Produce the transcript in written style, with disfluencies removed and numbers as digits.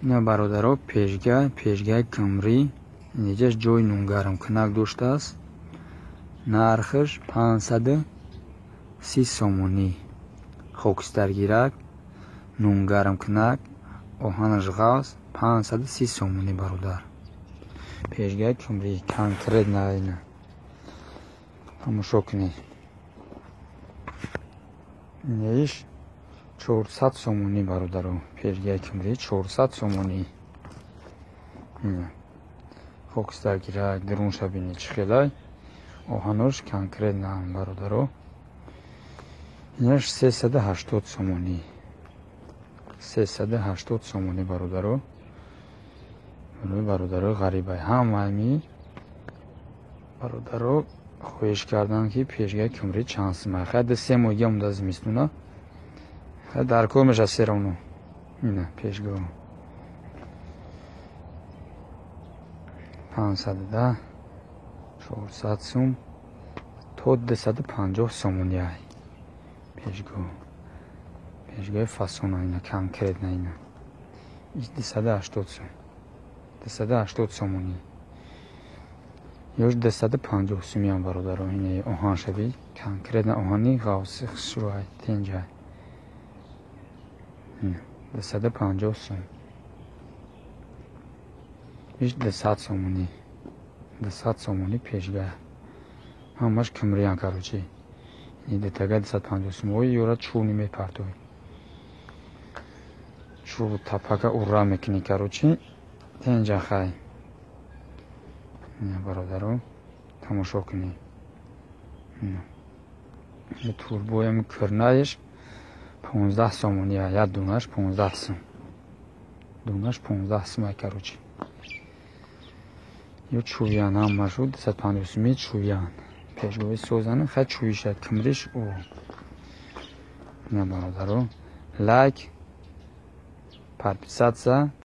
Ина, бародаро, пешга, пешгаи кумрӣ. Инҷаш ҷои нунгармкунак доштааст. Нархаш 530 сомонӣ. Хокистаргирак, нунгармкунак, оҳанаш ғафз, 530 сомонӣ, бародар. Пешгаи кумрӣ конкретно ина тамошо кунед. Инаиш 400 сомонӣ, бародаро. Пешгаи кумрӣ 400 сомонӣ. Хокистаргирак дурунша бинед, чӣ хелай оҳанош конкретно, бародаро. Инаш 380 сомонӣ, 380 сомонӣ, бародаро. Барои бародарои ғарибай ҳамаи бародаро хоҳиш карданд, ки пешгаи кумрӣ чанд сумай. Хай, 2-3 моҳига монда зимистона, хай, дар кор меша сероно. Ина пешгоҳ 510, 400 сум то 250 сомонӣ ай пешгоҳ. Пешгоҳи фасона ина конкретно ина 280 сум, 280 сомонӣ ёш 250 сумиам, бародаро. Ина оҳаншави конкретно оҳани ғавси хушрӯай, тинҷай, 250 сум. Иш 200 сомонӣ, 200 сомонӣ пешгаҳ. Ҳамаш кумриян, короче. Ини дутага 250 сум. Ой, ёра чӯни мепартои, чӯбу тапака ура мекунӣ, короче, тинҷа. Хай, бародаро, тамошо кунед. Турбоям кӯрнаеш 15 сомонӣ, як дунаш 15 сум, дунаш 15 сум ай, короче. Ё чӯян ҳамашу 250 суми чӯян. Пешгоҳи созани, хай, чӯиша кумриш о. Ина, бародаро, лайк, подписаться.